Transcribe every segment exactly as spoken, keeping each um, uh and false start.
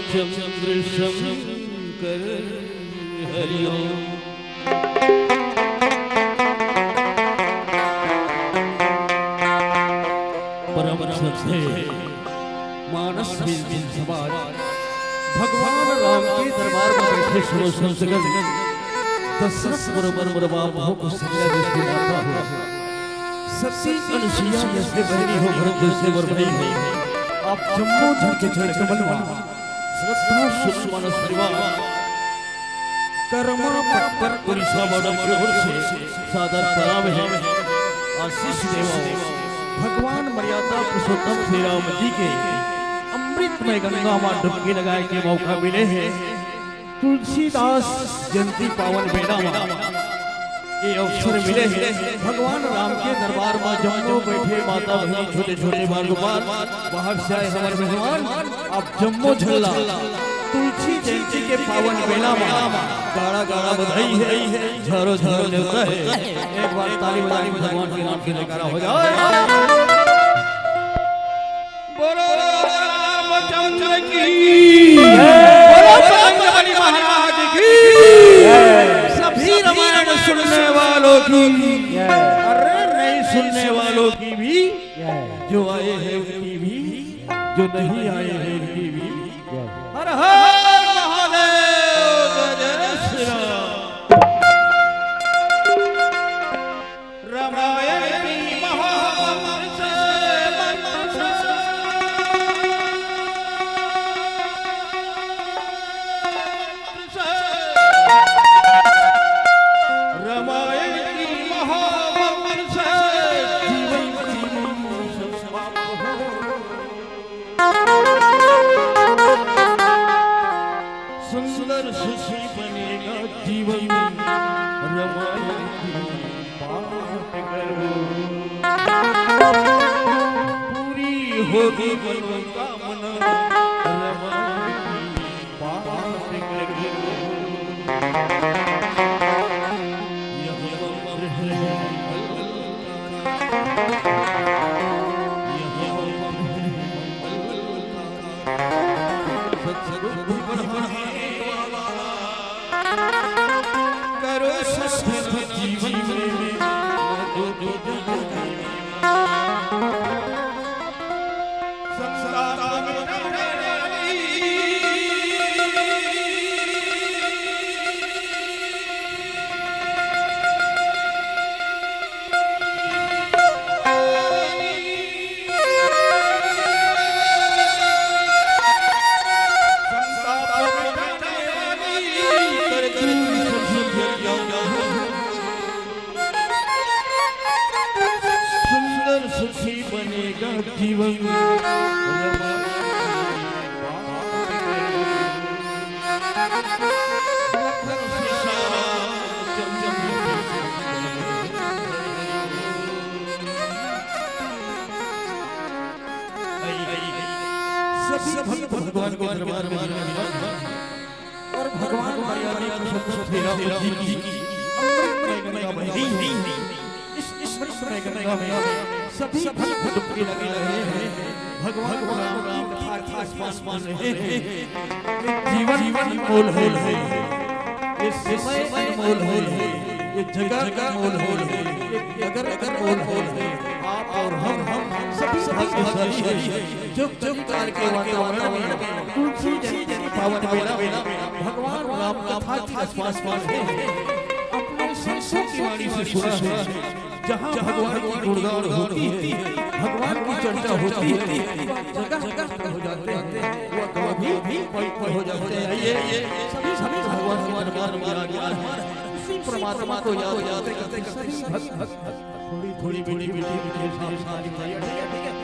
चंद्र शंकर हरिओम। परम श्रद्धेय मानस मिलजुल समाज, भगवान राम के दरबार में बैठे सर्व संतगण, दशरथ बरोबर मोर बाप हो, कौशल्या जैसी माता हो, सती अनुसुईया जैसे बहिनी हो, भरत जैसे मोर भाई हो, आप जम्मो झन के चरण कमल मा श्रद्धा सुमन आशीर्वाद। करमना पट पर उड़ीसा बॉर्डर के ओर से सादर प्रणाम हे। आशीष देवो भगवान मर्यादा पुरुषोत्तम श्री राम जी के अमृतमय गंगा मा डुबकी लगाए के मौका मिले हे। तुलसीदास जयंती पावन बेला मा ये अवसर मिले हे। भगवान राम के दरबार मा जम्मो बैठे माता बहिनी, छोटे छोटे बाल गोपाल, बाहर से आए हमारे मेहमान, आप जम्मो झन ला तुलसी जयंती के पावन बेला मा गाड़ा गाड़ा बधाई हे, झारो झारो नेवता हे। एक बार ताली बजा के भगवान के नाम के जयकारा हो जाए। बोलो रामचंद्र की, बोलो बजरंगबली महाराज की, सभी रामायण सुनने वालों की, अरे नहीं सुनने वालों की भी, जो आए हैं उनकी भी, जो नहीं आए हैं उनकी भी। हर हर महादेव, जय जय श्री राम। रामायण की महामंत्र से, मंत्र से, मंत्र से, रामायण की महामंत्र से जीवन, जीवन समाप्त हो। सुंदर सुखी बनेगा जीवन, रामायण की पाठ करो। पूरी होगी मनोकामना, रामायण की पाठ करो। यह मंत्र है मंगल का, यह मंत्र है मंगल का। सद्बुद्धि बढ़ाने वाला, करो सत्संग जीवन में, जो जो जो संसार में सुंदर सुखी बनेगा जीवन। सभी भक्त भगवान के दरबार में विराजमान हैं और भगवान मर्यादा पुरुषोत्तम श्री राम जी की अमृतमय गंगा बह रही है। इस, इस अमृतमय गंगा में सभी भक्त डुबकी लगा रहे हैं। भगवान राम, राम की कथा के आसपास में रहे हैं। ये जीवन अनमोल है, ये समय अनमोल है, ये जगह अनमोल है, ये नगर अनमोल है। आप और हम, हम सभी भाग्यशाली हैं। जो चमत्कार के वातावरण में तुलसी जयंती के पावन बेला में भगवान राम कथा के आसपास में अपने संतों की वाणी से सुना है, जहाँ भगवान की गुणगान होती है, भगवान की चर्चा होती है, वह जगह पवित्र हो जाते हैं, वह गाँव भी पवित्र हो जाते हैं। आइए, सभी, सभी भगवान के दरबार में विराजमान हैं। उसी परमात्मा को याद करते करते सभी भक्त, भक्त थोड़ी, थोड़ी मीठी, मीठी, मीठी सांस आनी चाहिए। ठीक है, ठीक है।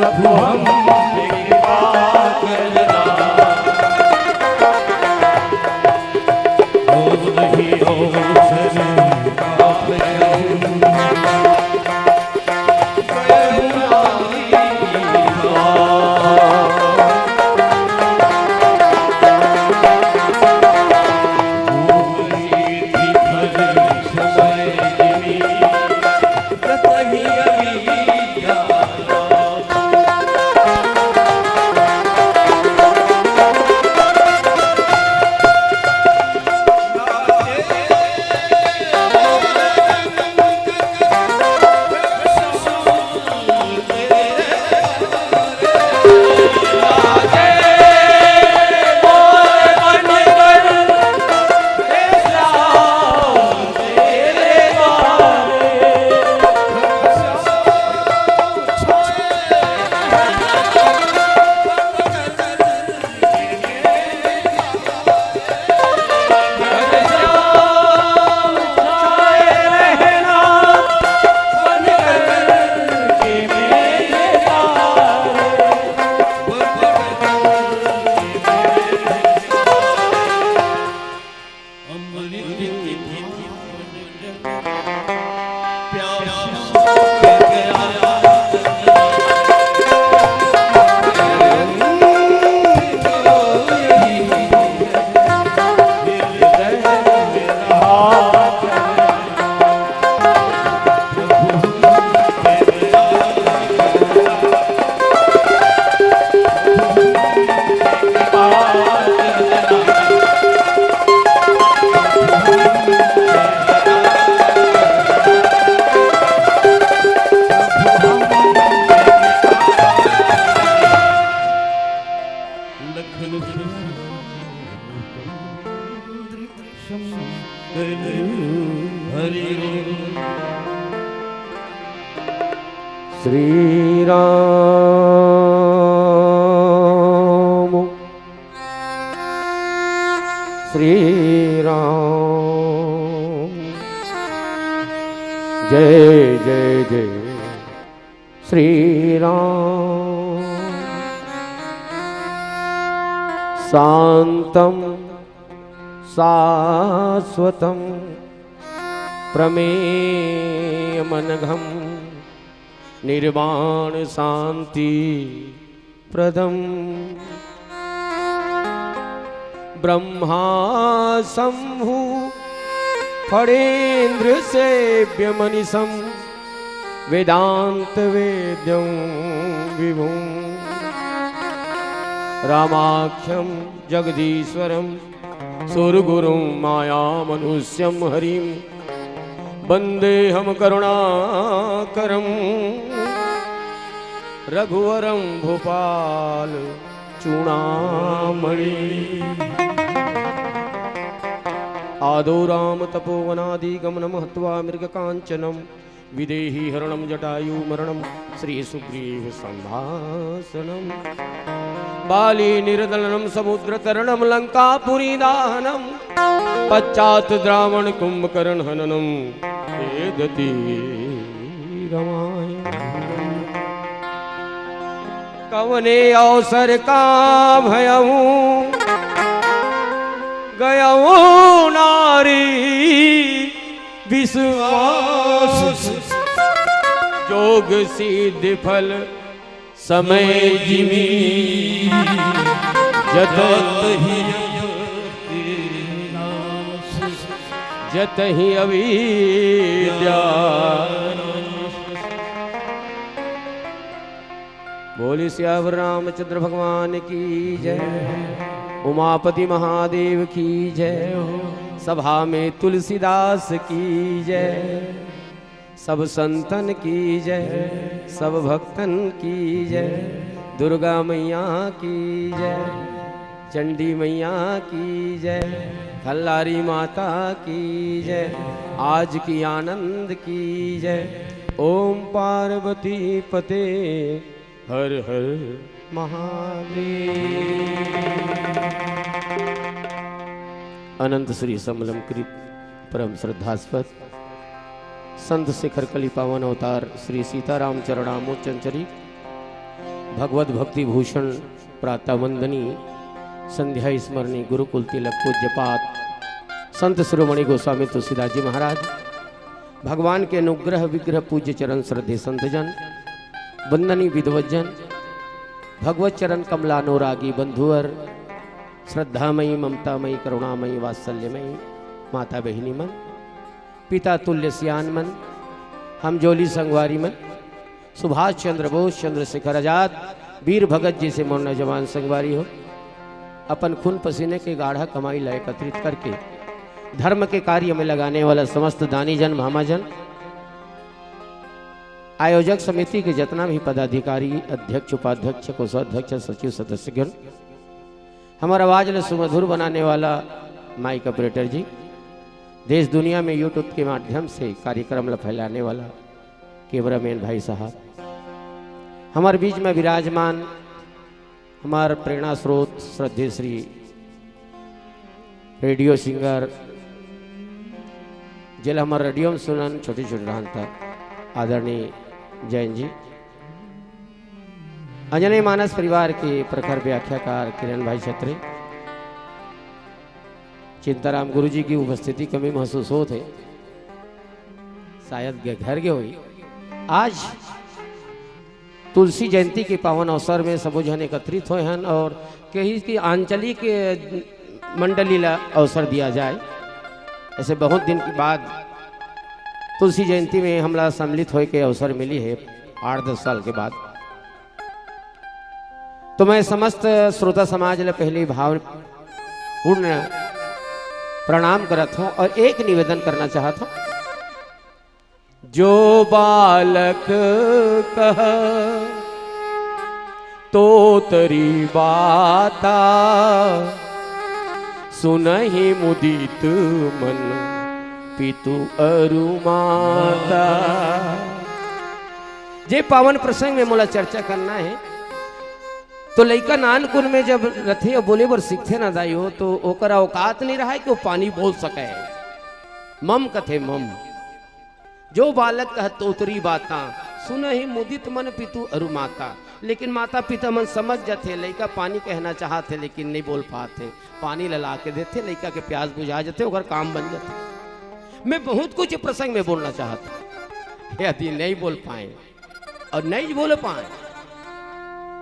प्रभु हम कृपा करना, हो नहीं हो श्री राम, श्री राम, जय जय जय श्री राम। शांतम शाश्वतम प्रमेयमनघम निर्वाण शांति प्रदम। ब्रह्मा शंभु फणीन्द्र सेव्य मनीषम वेदांत वेद्यम विभुम। रामाख्यम जगदीश्वरम सुरगुरुम माया मनुष्यम हरिम। वंदेहम करुणाकरम रघुवरम भूपाल चूड़ामणि। आदौ राम तपोवनादिगमनम हत्वा मृगकांचनम विदेही हरणम जटायु मरणम श्री सुग्रीव संभाषणम। बाली निरदलनम समुद्र तरणम लंकापुरी दाहनम। पश्चात रावण कुंभकर्ण हननम एदति रामायण। कवने अवसर का भयऊ गयऊ नारी विश्वास। जोग सिद्ध फल समय जिमि जतहि जतहि अविद्या। बोले सियावर रामचंद्र भगवान की जय, उमापति महादेव की जय, सभा में तुलसीदास की जय, सब संतन की जय, सब भक्तन की जय, दुर्गा मैया की जय, चंडी मैया की जय, खल्लारी माता की जय, आज की आनंद की जय। ओम पार्वती पते हर हर महादेव। अनंत श्री समलंकृत परम श्रद्धास्पद संत शिखर कलि पावन अवतार श्री सीताराम चरणामोचन चरित भगवत भक्ति भूषण प्रातः वंदनी संध्या स्मरणी गुरुकुल तिलक पूज्यपाद संत शिरोमणि गोस्वामी तुलसीदास जी महाराज, भगवान के अनुग्रह विग्रह पूज्य चरण श्रद्धे संतजन, वंदनी विद्वजन, भगवत चरण कमलानुरागी बंधुवर, श्रद्धामयी, ममतामयी, करुणामयी, वात्सल्यमयी माता बहिनी मन, पिता तुल्य सियान मन, हमजोली संगवारी मन, सुभाष चंद्र बोस, चंद्रशेखर आजाद, वीर भगत जैसे मोर नौजवान संगवारी हो, अपन खून पसीने के गाढ़ा कमाई ला एकत्रित करके धर्म के कार्य में लगाने वाला समस्त दानी जन, भामा जन, आयोजक समिति के जितना भी पदाधिकारी, अध्यक्ष, उपाध्यक्ष, कोषाध्यक्ष, सचिव, सदस्यगण, हमर आवाज ला सुमधुर बनाने वाला माइक ऑपरेटर जी, देश दुनिया में YouTube के माध्यम से कार्यक्रम ला फैलाने वाला कैमरामैन भाई साहब, हमर बीच में विराजमान हमर प्रेरणा स्रोत श्रद्धे श्री रेडियो सिंगर, जेला हमर रेडियो में सुनन छोटे छोटे रहन त, आदरणीय जैन जी, अंजनी मानस परिवार के प्रखर व्याख्याकार किरण भाई छत्री, चिंताराम गुरुजी की उपस्थिति कमी महसूस होत हे, शायद गे-, घर गे होही। आज तुलसी जयंती के पावन अवसर में सबो झन एकत्रित होए हन और कही कि आंचलिक मंडली ला अवसर दिया जाए। ऐसे बहुत दिन के बाद तुलसी जयंती में हमला सम्मिलित होए के अवसर मिली है, आठ दस साल के बाद। तो मैं समस्त श्रोता समाज ला पहले भावपूर्ण प्रणाम करत हूँ और एक निवेदन करना चाहत हूँ। जो बालक कह तोतरी बाता, सुनहि मुदित मन पितु अरु माता। जे पावन प्रसंग में मोला चर्चा करना है, तो लइका नानकुन में जब रथे अउ बोले बर सीखथे ना दाई हो, तो ओकर औकात नहीं रहा है कि वो पानी बोल सके। मम कथे मम। जो बालक कह तोतरी बाता, सुनहि मुदित मन पितु अरु माता। लेकिन माता पिता मन समझ जाथे, लइका पानी कहना चाहत हे, लेकिन नहीं बोल पात हे। पानी ला ला के देथे, लइका के प्यास बुझा जाथे, ओकर काम बन जाथे। मैं बहुत कुछ प्रसंग में बोलना चाहत हूँ, यदि नहीं बोल पाए और नहीं बोल पाए।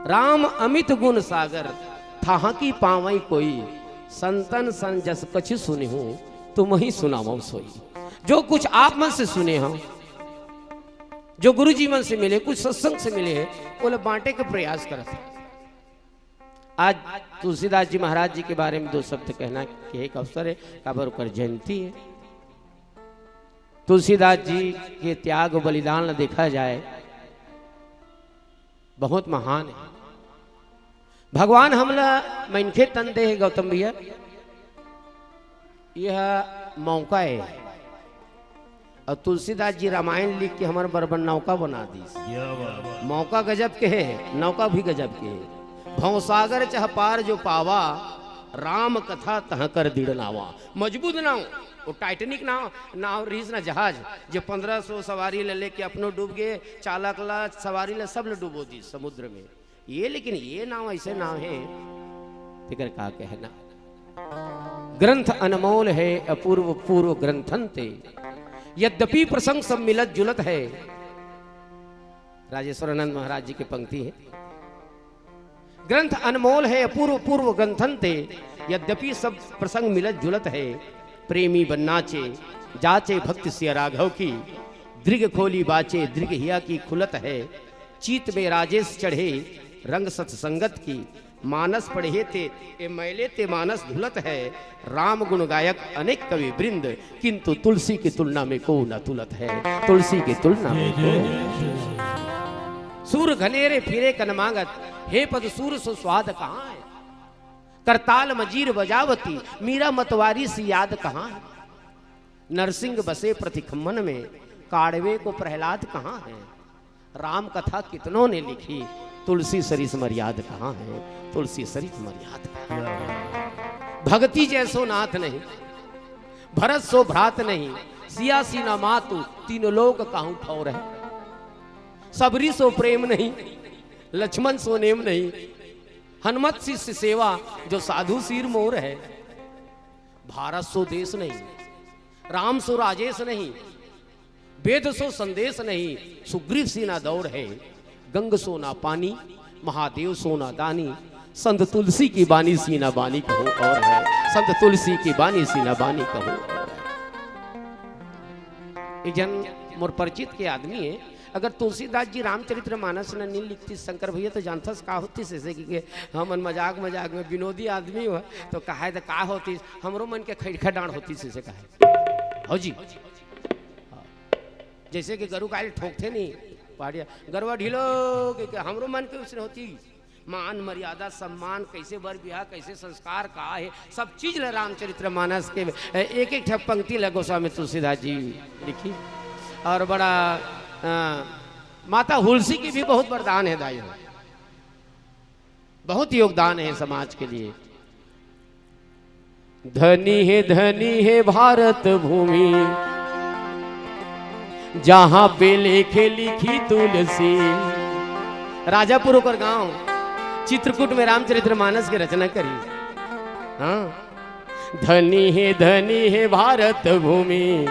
राम अमित गुण सागर, थाह की पावई कोई, संतन सन जस कछु सुनिहूँ, तुमहिं सुनावौं सोई। जो कुछ आप मन से सुने हंव, जो गुरु जी मन से मिले, कुछ सत्संग से मिले हैं, वो लोग बांटे के प्रयास करत हैं। आज तुलसीदास जी महाराज जी के बारे में दो शब्द कहना के एक अवसर है, काबर ओकर जयंती है। तुलसीदास जी के त्याग बलिदान ला देखा जाए, बहुत महान है। भगवान हमला मनखे तन दे हे गौतम भैया, यह मौका है। और तुलसीदास जी रामायण लिख के हमर बर नौका बना दीस। क्या बात। मौका गजब के है, नौका भी गजब के है। भवसागर चह पार जो पावा, राम कथा तह कर दृढ़ नावा। मजबूत नाव, वो टाइटैनिक नाव, नाव रहीस ना जहाज, जो पन्द्रह सौ सवारी ले लेके अपनो डूब गए, चालक ला, सवारी ला, सब ला डूबो दीस समुद्र में। ये, लेकिन ये नाव ऐसे नाव है, तेकर का कहना। ग्रंथ अनमोल है, अपूर्व पूर्व ग्रंथन ते, यद्यपि प्रसंग सब मिलत जुलत है। राजेश्वरानंद महाराज जी की पंक्ति है। ग्रंथ अनमोल है, अपूर्व पूर्व ग्रंथन ते, यद्यपि सब प्रसंग मिलत जुलत है। प्रेमी बन नाचे, जाचे भक्त सिया राघव की, दृग खोली बाचे, दृग हिया की खुलत है। चीत में राजेश चढ़े, रंग सत्संगत की, मानस पढ़े ते, ए मैले ते मानस धुलत है। राम गुण गायक अनेक कवि वृंद, किंतु तुलसी की तुलना में को न तुलत है, तुलसी की तुलना में को। सूर घनेरे फिरे कन मांगत, हे पद सूर सो स्वाद कहाँ है? करताल मजीर बजावती, मीरा मतवारी सी याद कहाँ है? नरसिंह बसे प्रतिखम्मन में, काड़वे को प्रहलाद कहाँ है? राम कथा कितनों ने लिखी, तुलसी सरिस मर्याद कहाँ है? तुलसी सरिस मर्याद कहाँ है? भगति जैसो नाथ नहीं, भरत सो भ्रात नहीं, सिया सीना मातु, तीनों लोक काहू ठौर है। सबरी सो प्रेम नहीं, लक्ष्मण सो नेम नहीं, हनुमत शिष्य सेवा, जो साधु सिरमौर है। भारत सो देश नहीं, राम सो राजेश नहीं, वेद सो संदेश नहीं, सुग्रीव सी ना दौड़ है, गंग सो ना पानी, महादेव सो ना दानी, संत तुलसी की बानी सी ना बानी कहूँ और है, संत तुलसी की बानी सी ना बानी कहूँ और है। ये जन मोर परिचित के आदमी है। अगर तुलसीदास जी रामचरित्र मानस न नी लिखती शंकर भैया, तो जानथस का होती से, से कि के हमन मजाक मजाक में विनोदी आदमी हो, तो कहे तो का होती, हमरो मन के खैरखा डांड होती से, से कहे। हो जी। जैसे कि गरु काल ठोकथे नहीं, पहाड़िया, "गरवा ढीलो," के, के हमरो मन के उसने होती। मान मर्यादा सम्मान, कैसे बर बिहा, कैसे संस्कार, का है, सब चीज ल रामचरित्र मानस के एक एक ठे पंक्ति ल गोस्वामी तुलसीदास जी लिखी। और बड़ा, अ, माता हुलसी की भी बहुत वरदान है दाई हो, बहुत योगदान है समाज के लिए। धनी है, धनी है भारत भूमि, जहाँ पे लेखे लिखी तुलसी। राजापुर ओकर गांव, चित्रकूट में रामचरित्र मानस के रचना करी। हाँ, धनी है, धनी है भारत भूमि,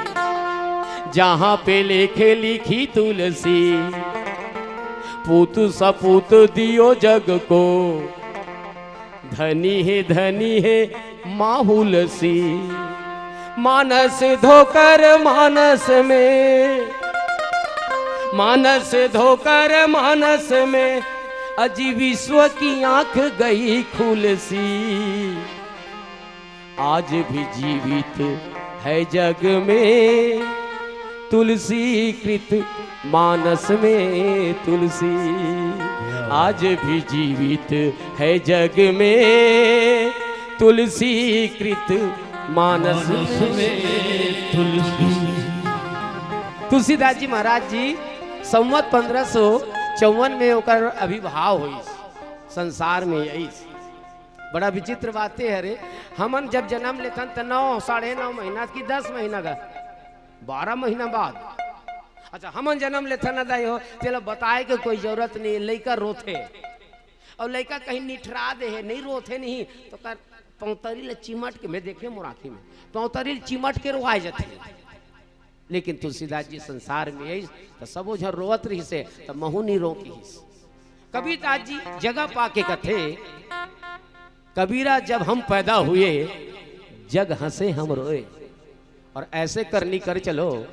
जहाँ पे लेखे लिखी तुलसी। पूत सपूत दियो जग को, धनी है, धनी है माहुल सी। मानस धोकर मानस में, मानस धोकर मानस में, अजी विश्व की आंख गई खुलसी। आज भी जीवित है जग में तुलसी कृत मानस में तुलसी। आज भी जीवित है जग में तुलसी कृत मानस मानस में। में तुलसी। तुलसीदास जी महाराज जी संवत पंद्रह सौ चौवन में ओकर आविर्भाव होइस, संसार में आइस। बड़ा विचित्र बात ये हरे, हमन जब जन्म लेथन त नौ, साढ़े नौ महीना की दस महीना का, बारह महीना बाद। अच्छा, हमन जन्म लेथन ना दाई हो, तेला बताए के कोई जरूरत नहीं, लइका रोथे। और लइका कहीं निठरा दे है, नहीं रोथे नहीं, तो कर पौतरी ले चिमट के, मैं देखे मोर आँखी में, पौतरी ले चिमट के रोआ जाथे। लेकिन तुलसीदास जी संसार में आइस, त सबो झन रोवत रहिसे, त महू नी रो किहिस। कबीरदास जी जगह पाके कथे, "कबीरा जब हम पैदा हुए, जग हंसे हम रोए, और ऐसे करनी कर चलो,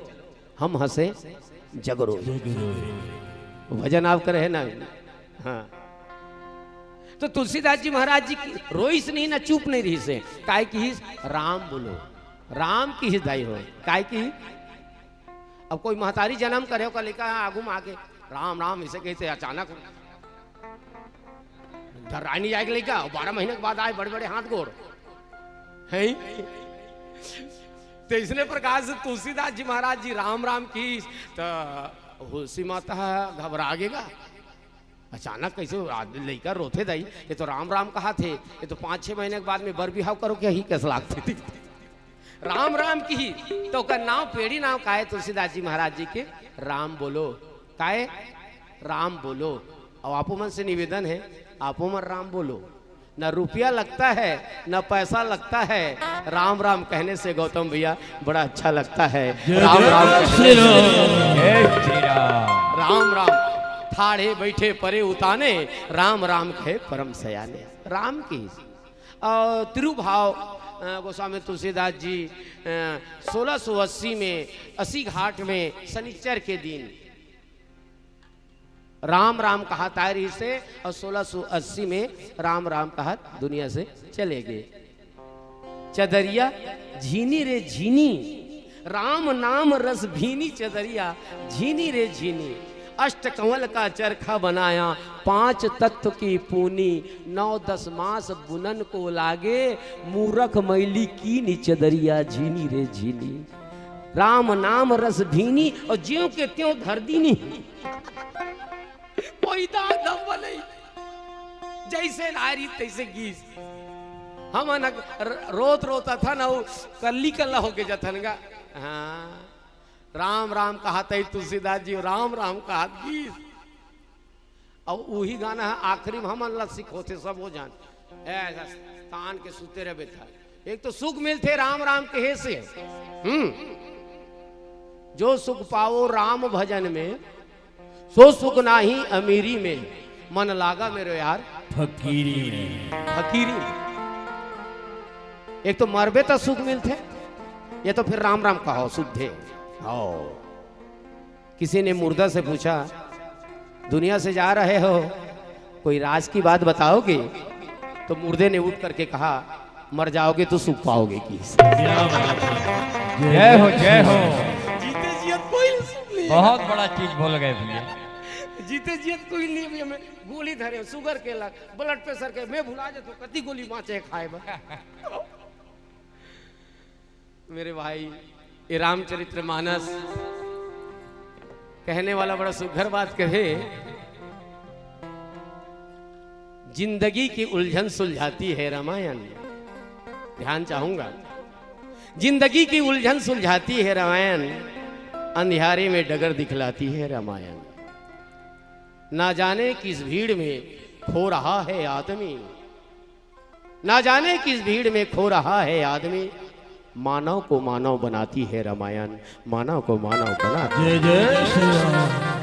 हम हंसे जग रोए।" भजन आप करे है ना? हाँ। तो तुलसीदास जी महाराज जी की रोइस नहीं ना, चुप नहीं रहिसे, काय किहिस? राम बोलो, राम किहिस दाई हो, काय किहिस? अब कोई महतारी जन्म करे, ओकर लइका ह आगू में आके, "राम, राम," इसे कहिथे, अचानक डर्राय नहीं जाए के लइका, बारह महीना के बाद आए, बड़े-बड़े हाथ गोड़। हैं? तो इसने प्रकार से तुलसीदास जी महाराज जी राम, राम किहिस, त हुलसी माता ह घबरा गे गा। अचानक कैसे आदमी, लइका रोथे दाई, ये तो राम राम कहाथे, ये तो पाँच छह महीना के बाद में बर बिहाव करो, क्या ही कैसा लागथे? राम राम किहिस, तो ओकर नाम, पेड़ी नाम काय तुलसीदास जी महाराज जी के? राम बोलो। काय? राम बोलो। अब आपो मन से निवेदन है, आपो मन राम बोलो। ना रुपया लगता है, ना पैसा लगता है, राम राम कहने से गौतम भैया बड़ा अच्छा लगता है। जय राम जय राम कहने श्री से। राम। जय श्री राम। राम राम। ठाढ़े बैठे परे उताने, राम राम कहे परम सयाने। राम की। और तिरुभाव, अ, गोस्वामी तुलसीदास जी, अ, सोलह सौ अस्सी में, अस्सी घाट में शनिचर के दिन राम राम कहत आए रहिसे और सोलह सौ अस्सी में राम राम कहत दुनिया से चले गए। चदरिया झीनी रे झीनी, राम नाम रस भीनी, चदरिया झीनी रे झीनी। अष्ट कंवल का चरखा बनाया, पांच तत्व की पूनी, नौ दस मास बुनन को लागे, मूरख मैली कीनी, चदरिया झीनी रे झीनी। राम नाम रस भीनी, और ज्यों के त्यों धर दीनी। कोई दाग धब्बा नहीं, जैसे लारी तैसे गीस। हमन ह र-, रोत रोत अथन अउ कल्ली कल्ला होके जथन गा। हाँ, राम राम कहत ही तुलसीदास जी, राम राम कहत गीस। अउ उही गाना ह आखिरी म हमन ला सिखोथे, सब हो जान। ए, तान के सुते रह बेटा। एक तो सुख मिलथे राम राम कहे से, हम्म, जो सुख पाओ राम भजन में, सो सुख नाही अमीरी में, मन लागा मेरो यार फकीरी में। फकीरी में। एक तो मरबे त सुख मिलथे, या तो फिर राम राम कहो, सुधे। हो। किसी ने मुर्दा से पूछा, "दुनिया से जा रहे हो, कोई राज की बात बताओगे?" तो मुर्दे ने उठ करके कहा, "मर जाओगे तो सुख पाओगे।" की क्या बात है। जय हो, जय हो। जीते जियत कोई नहीं सुन लिया। बहुत बड़ा चीज बोल गए भैया। जीते जियत कोई नहीं भैया, मैं गोली धरे, शुगर के लग, ब्लड प्रेशर के, मैं भुला जाता हूँ, कति गोली बाँचे खाए बर। मेरे भाई, ये रामचरित्र मानस कहने वाला बड़ा सुघर बात कहे, जिंदगी की उलझन सुलझाती है रामायण। ध्यान चाहूंगा, जिंदगी की उलझन सुलझाती है रामायण, अंधियारे में डगर दिखलाती है रामायण। ना जाने किस भीड़ में खो रहा है आदमी, ना जाने किस भीड़ में खो रहा है आदमी, मानव को मानव बनाती है रामायण, मानव को मानव बनाती है। जय जय श्री राम।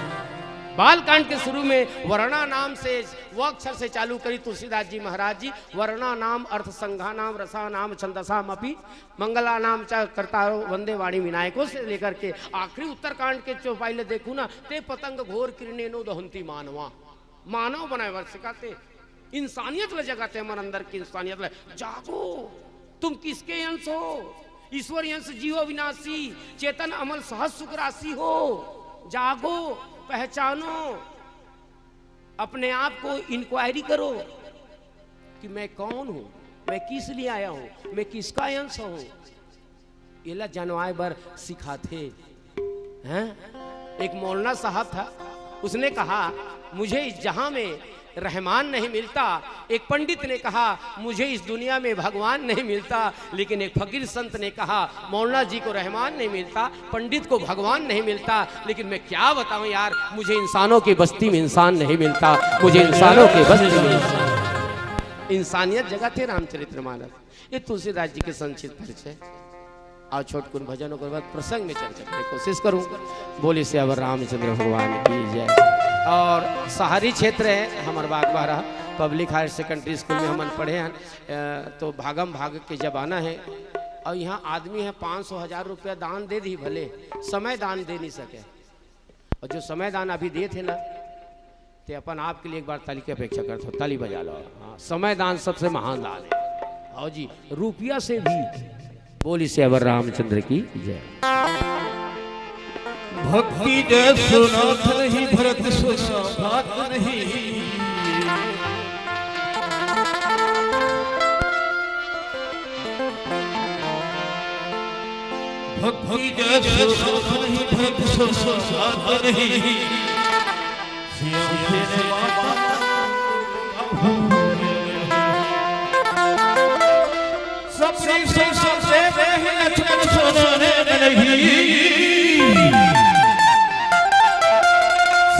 बालकांड के शुरू में वर्णा नाम से, व अक्षर से चालू करी तुलसीदास जी महाराज जी। वर्णा नाम अर्थ संघा नाम रसा नाम छंदसा मपि मंगला नाम च कर्ता वंदे वाणी विनायकों से लेकर के आखिरी उत्तरकांड के चौपाई ले देखू ना, ते पतंग घोर किरणे नो दहंती मानवा। मानव बनाए बर सिखाते, इंसानियत ले जगाते, हमर अंदर की इंसानियत ले। जागो, तुम किसके अंश हो? ईश्वर अंश जीव अविनाशी, चेतन अमल सहज सुख राशि हो। जागो, पहचानो, अपने आप को इंक्वायरी करो कि मैं कौन हूँ, मैं किस लिए आया हूँ, मैं किसका अंश हूँ। एला जनवाए बर सिखाथे। हैं? एक मौलाना साहब था, उसने कहा, "मुझे इस जहां में रहमान नहीं मिलता।" एक पंडित ने कहा, "मुझे इस दुनिया में भगवान नहीं मिलता।" लेकिन एक फकीर संत ने कहा, "मौलाना जी को रहमान नहीं मिलता, पंडित को भगवान नहीं मिलता, लेकिन मैं क्या बताऊं यार, मुझे इंसानों की बस्ती में इंसान नहीं मिलता, मुझे इंसानों की बस्ती में इंसान।" इंसानियत जगाथे रामचरित्र मानस। ये तुलसीदास जी के संक्षिप्त परिचय। आओ छोटकुन भजन, ओकर बाद प्रसंग में चर्चा करे के कोशिश करूँ। बोलिए सियावर रामचंद्र भगवान की जय। और शहरी क्षेत्र है हमर Bagbahara, public higher secondary school में हमन पढ़े हैं, अ, तो भागम भाग के जमाना है। और यहाँ आदमी है, पाँच सौ हजार रुपया दान दे दी, भले समय दान दे नहीं सके। और जो समय दान अभी देथे ना, ते अपन आप के लिए एक बार ताली की अपेक्षा करत हो, ताली बजा लो। हाँ, समय दान सबसे महान दान है। आओ जी, रुपया से भी। बोली सियावर रामचंद्र की जय। भक्ति जैसो नाथ नहीं, भरत सो भाग नहीं। भक्ति जैसो नाथ नहीं, भरत सो भाग नहीं। सिया तेरे बाबा। सबरी सो सो प्रेम नहीं, लक्ष्मण सो नैन नहीं।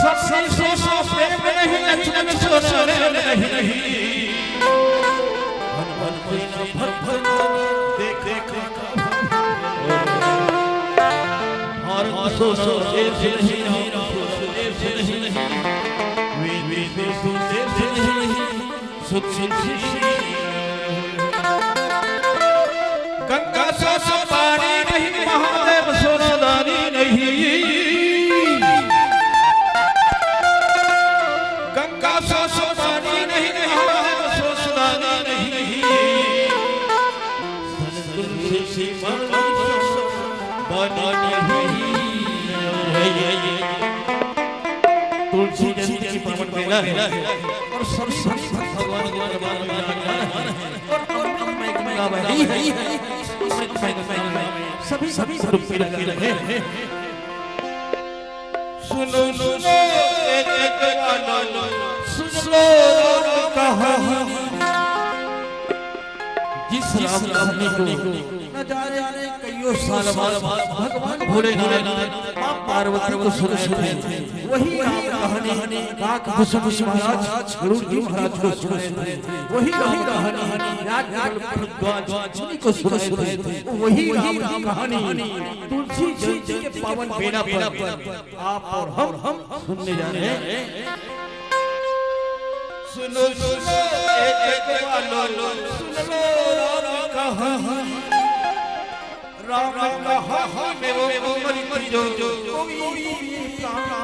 सबरी सो सो प्रेम नहीं, लक्ष्मण सो नैन नहीं। हनुमत कोई न भक्त देख देख। भारत सो सो देश नहीं, राम सो सो देश नहीं। वेद वेद सो सो देश नहीं। सुत सुत सुत। गंगा सो सो पानी नहीं, महादेव सो सो दानी नहीं। गंगा सो सो पानी नहीं, महादेव सो सो दानी नहीं। तुलसी जयंती की पावन बेला है और सभी सभी भक्त भगवान के दरबार में विराजमान हैं और और मैं गंगा बह रही है। सभी सभी स्वरूप में लगे रहे। सुनो सुनो, एक एक कानो, सुन लो लोक कहानी। जिस राम कहानी को न जाने कई साल बाद भगवान भोलेनाथ माँ पार्वती को सुनाए थे। वही राम कहानी काकभूषण जी महाराज, गरुड़ जी महाराज को सुनाए थे। वही राम कहानी याज्ञवल्क्य भरद्वाज मुनि को सुनाए थे। वही राम कहानी तुलसी जयंती के पावन बेला पर आप और हम सुनने जा रहे हैं। सुनो, सुनो, ए जग वालों, सुन लो राम कहानी। राम कहानी में वो अमृत जो कोई भी प्राणी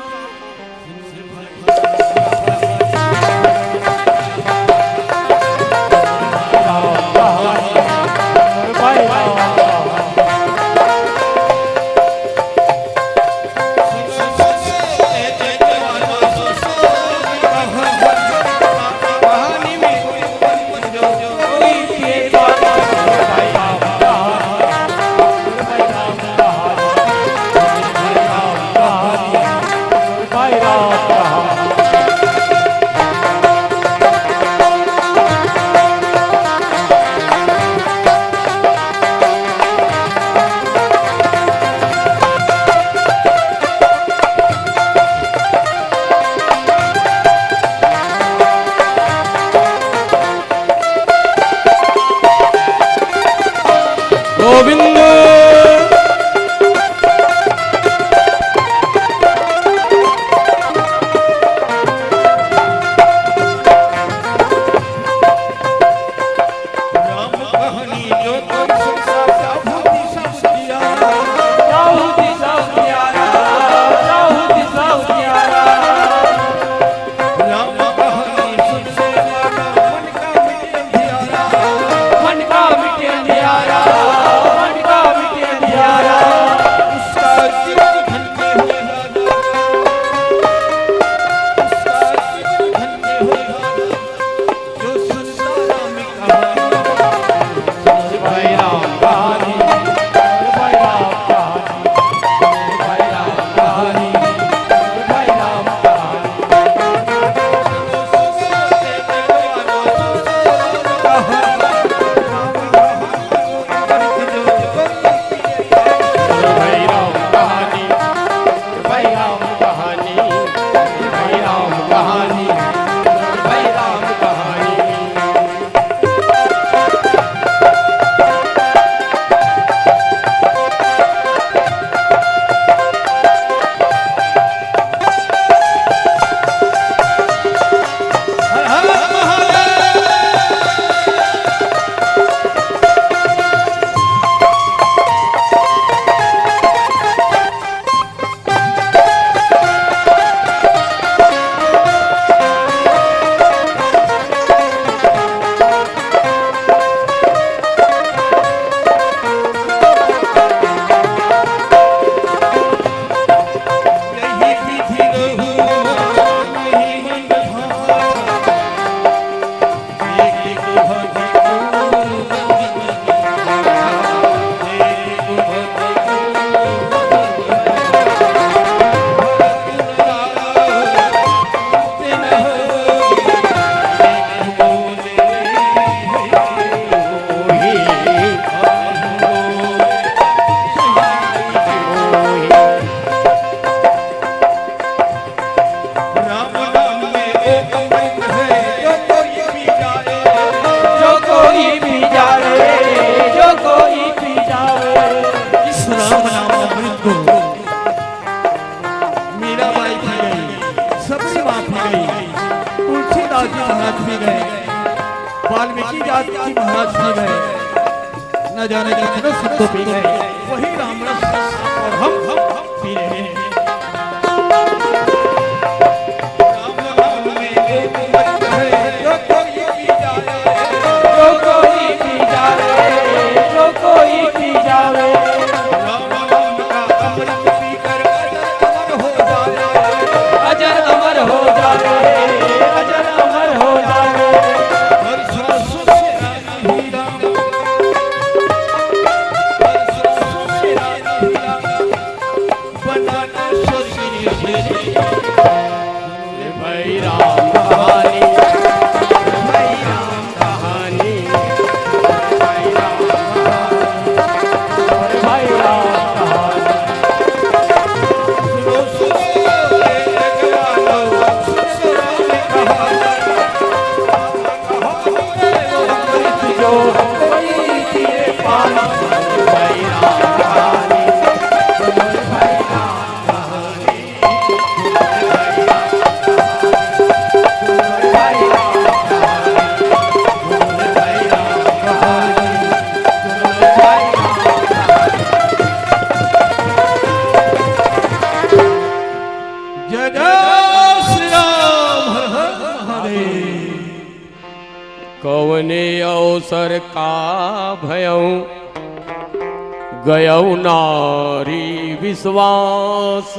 गोविंद। राम कहानी जो तुम संसार का भूत सब किया। जाहू दिशा उजियारा, जाहू दिशा उजियारा। राम कहानी सुन से मानो मन का मिटे अंधियारा। मन का मिटे अंधियारा, मन का मिटे अंधियारा। उसका चित्त धन्य हो जाना, उसका चित्त धन्य हो जाना। जो सुनता राम कहानी। भाई राम कहानी, भाई राम कहानी, भाई राम कहानी, भाई राम कहानी। भाई राम कहानी, भाई राम कहानी, भाई राम कहानी, भाई राम कहानी। राम नाम में एक अमृत है, जो कोई पी जाए, जो कोई पी जाए, जो कोई पी जाए। इस राम नाम अमृत को मीराबाई पी गई, सबरी माँ पी गई, तुलसीदास जी महाराज पी गए, वाल्मीकि जाति जी महाराज पी गए, न जाने कितने संत पी गए, वही राम रस और हम, हम, हम पी रहे हैं। राम नाम में एक अमृत है, जो कोई पी जाए, जो कोई पी जाए, जो कोई पी जाए। राम नाम का अमृत पीकर अजर अमर हो जाए, अजर अमर हो जाए, अजर अमर हो जाए। हर श्वास में राम ही राम, हर श्वास में राम ही राम। कवने अवसर का भयउ गयउ नारी विश्वास,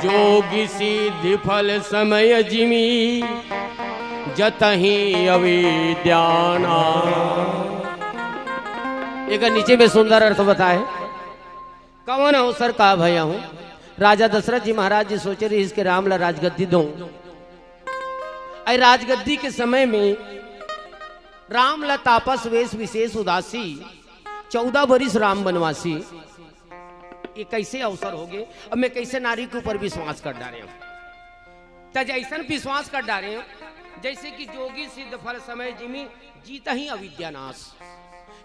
जोगी सिद्धि फल समय जिमी जतही अविद्याना। एक नीचे में सुंदर अर्थ बताए, कवन अवसर का भयउ। राजा दशरथ जी महाराज जी सोचे रहिस कि राम ला राजगद्दी दो। अई राजगद्दी के समय में राम ला तापस वेश विशेष उदासी, चौदह बरिस राम बनवासी। ये कैसे अवसर होगे? अब मैं कैसे नारी के ऊपर विश्वास कर डारे हूँ? त जैसन विश्वास कर डारे हूँ, जैसे कि जोगी सिद्ध फल समय जिमी जीतही अविद्या नाश।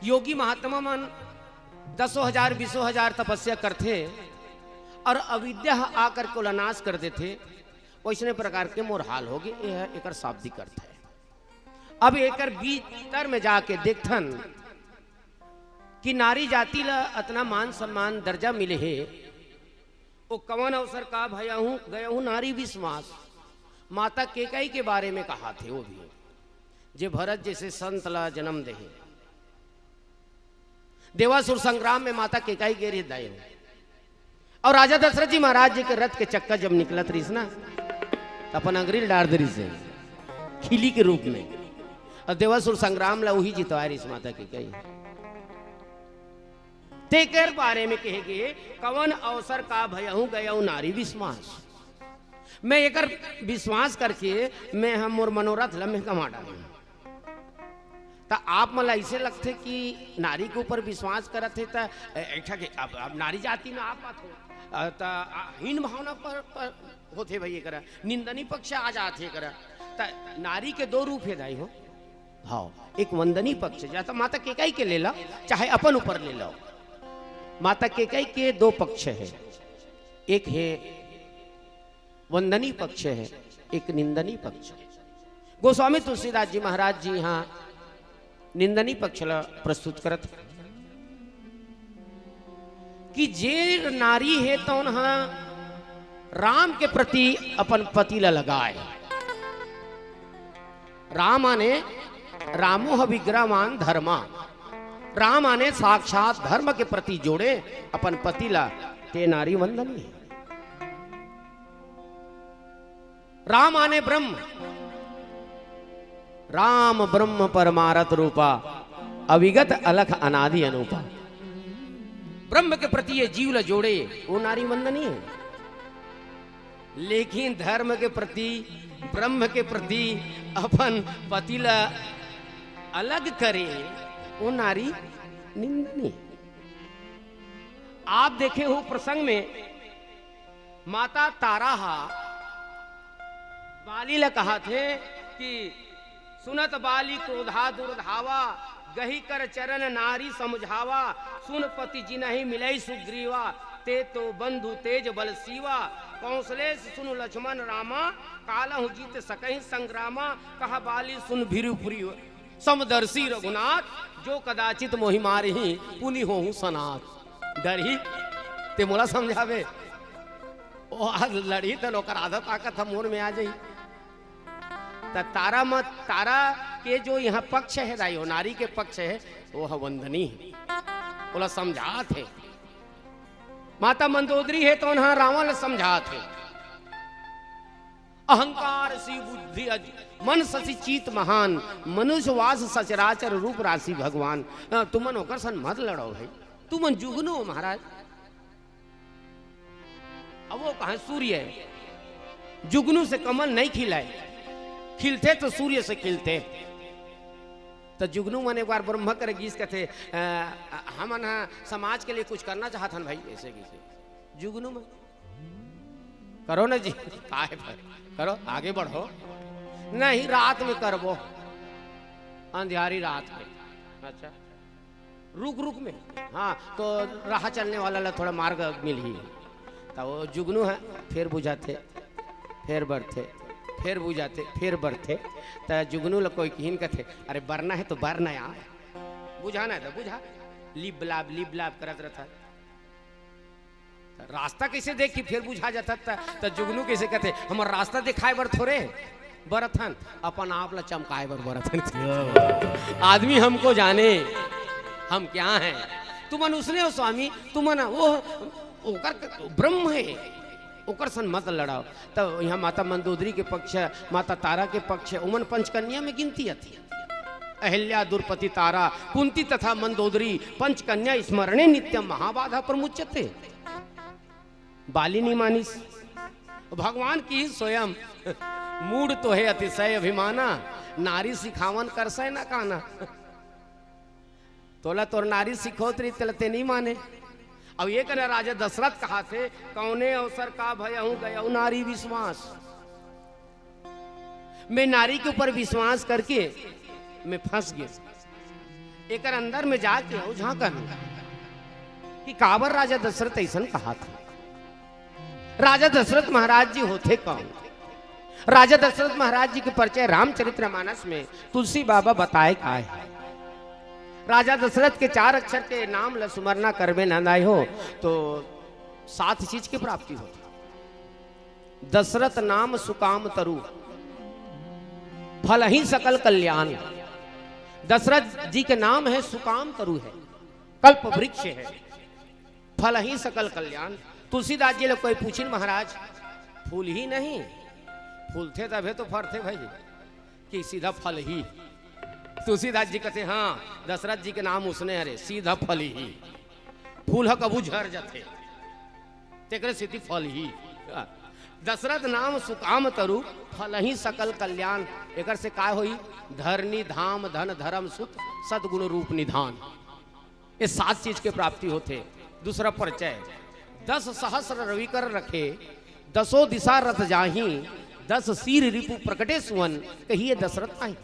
योगी महात्मा मन दसों हजार, बीसों हजार तपस्या करथे अउ अविद्या ह आकर के ओला नाश कर देथे, वैसने प्रकार के मोर हाल होगे। ये ह एकर शाब्दिक अर्थ है। अब एकर भीतर में जाके देखथन कि नारी जाति ला अतना मान सम्मान दर्जा मिले हे, ओ कवन अवसर का भयउ गयउ नारी विश्वास। माता केकई के बारे में कहाथे, वो भी जे भरत जैसे संत ला जन्म देहे। देवासुर संग्राम में माता केकई गे रहिस दाई हो। अउ राजा दशरथ जी महाराज जी के रथ के चक्का जब निकलत रहिस ना, त अपन अंगरी ल डार दे रहिस हे, खिली के रूप में। अउ देवासुर संग्राम ला उही जितवाए रहिस माता केकई। तेकर बारे में कहे गे, कवन अवसर का भयउ गयउ नारी विश्वास। मैं एकर विश्वास करके मैं ह मोर मनोरथ ल मैं गंवा डारे हूँ। त आप मन ला ऐसे लगथे कि नारी के ऊपर विश्वास करत हे त ए-, ऐठा के अब, अब नारी जाति में आप बात हो, अ, त, आ, हीन भावना पर, पर होथे भाई, एकरा निंदनीय पक्ष आ जाथे एकरा। त नारी के दो रूप हे दाई हो। हाँ, एक वंदनीय पक्ष, या तो माता केकई के ले ला, चाहे अपन ऊपर ले लो। माता केकई के दो पक्ष है, एक है वंदनीय पक्ष है, एक निंदनीय पक्ष है। गोस्वामी तुलसीदास जी महाराज जी यहाँ निंदनीय पक्ष ला प्रस्तुत करत कि जे नारी हे तौन हा राम के प्रति अपन पति ला लगाए। राम आने, रामो ह विग्रहवान धर्मा। राम आने साक्षात धर्म के प्रति जोड़े अपन पति ला, ते नारी वंदनीय हे। राम आने ब्रह्म, राम ब्रह्म परमारथ रूपा, अविगत अलख अनादि अनूपा। ब्रह्म के प्रति ये जीव ला जोड़े, वो नारी वंदनीय हे। लेकिन धर्म के प्रति, ब्रह्म के प्रति अपन पति ला अलग करे, वो नारी निंदनीय। आप देखे हो प्रसंग में माता तारा हा बाली ला कहाथे कि सुनत बाली क्रोधा दुर्धावा, गहि कर चरण नारी समुझावा, सुन पति जिनहि मिलइ सुग्रीवा, ते तो बंधु तेज बल सीवा, कौशलेस सुनु लक्ष्मण रामा, कालहु जीत सकहि संग्रामा, कहा बाली सुन भीरुपुरी समदर्शी रघुनाथ, जो कदाचित मोहि मारही पुनि होहु सनाथ। डरही ते मोला समझावे, ओ आज लड़ही त ओकर आधा ताकत ह मोर में आ जाही। त तारा मत, तारा के जो यहाँ पक्ष हे दाई हो, नारी के पक्ष हे, वो ह वंदनीय हे, ओला समझात हे। माता मंदोदरी हे त उन्हा रावण ला समझात हे। अहंकार सी बुद्धि अज, मन शशि चीत महान, मनुष्य वास सचराचर रूप राशि भगवान। अ, तुमन ओकर सन मत लड़ो भाई, तुमन जुगनू हो महाराज। अब वो कहा सूर्य हे, जुगनू से कमल नहीं खिलाए, खिलथे तो सूर्य से खिलथे। त जुगनू मन एक बार ब्रह्मा कर गीस कथे, अ, हमन ह समाज के लिए कुछ करना चाहत हन भाई, ऐसे कहिसे जुगनू मन। करो ना जी, काहे पर? करो, आगे बढ़ो। नहीं, रात में करबो, अंधियारी रात में। अच्छा, रुक रुक में, हाँ, तो राह चलने वाला ला थोड़ा मार्ग मिलही। त वो जुगनू हे, फेर बुझाथे, फेर बरथे, फेर बुझाथे, फेर बरथे। त जुगनू ला कोई किहिन कथे, "अरे बरना हे तो बरना यार, बुझाना हे तो बुझा।" लिप लाप, लिप लाप करत रहथे। त रास्ता कैसे देख के फेर बुझा जाता? त, त जुगनू कैसे कहते, "हमर रास्ता दिखाए बर थोरे, बरत हन, अपन आप ला चमकाए बर बरत हन। क्या बात। आदमी हमको जाने, हम क्या हैं। तुमन उसने हो स्वामी, तुमन वो, ओकर ब्रह्म है, ओकर सन मत लड़ाओ। तब यहाँ माता मंदोदरी के पक्ष है, माता तारा के पक्ष है, उमन पंचकन्या में गिनती आथे। अहिल्या, द्रुपदी, तारा, कुंती तथा मंदोदरी, पंचकन्या स्मरणे नित्यम महाबाधा प्रमुच्यते। बाली नहीं मानिस। भगवान की स्वयं, मूड तो है अतिशय अभिमाना, नारी सिखावन करसय ना काना। तोला तोर नारी सिखोत रही, तेला ते नहीं माने। अब ये कहना राजा दशरथ कहाथे, कौने अवसर का भयहूँ गयहूँ नारी विश्वास। मैं नारी के ऊपर विश्वास करके मैं फंस गया। एकर अंदर में जाके अउ झांकन कि काबर राजा दशरथ अइसन कहाथे। राजा दशरथ महाराज जी होथे कौन? राजा दशरथ महाराज जी के परिचय रामचरित्र मानस में तुलसी बाबा बताए का है। राजा दशरथ के चार अक्षर के नाम ल सुमरना करबे नंदाई हो तो सात चीज की प्राप्ति होती। दशरथ नाम सुकाम तरु, फलही सकल कल्याण। दशरथ जी के नाम है सुकाम तरु है, कल्प वृक्ष है, फलही सकल कल्याण। तुलसीदास जी ले कोई पूछिन महाराज, फूलही नहीं, फूलथे तभे तो फरथे भाई, कि सीधा फलही। तुलसीदास जी कहते, हाँ, दशरथ जी के नाम उसने हरे, सीधा फलही। फूल ह कभू झर जथे, तेकरे सेती फलही। दशरथ नाम सुकाम तरु, फलही सकल कल्याण। एकर से का होई? धरनी धाम धन धर्म सुत, सतगुण रूप निधान। ये सात चीज के प्राप्ति होथे। दूसरा परिचय, दस सहस्र रवि कर रखे, दसों दिशा रथ जाही, दस सीर रिपु प्रकटे सुवन, कहिए दशरथ ताही।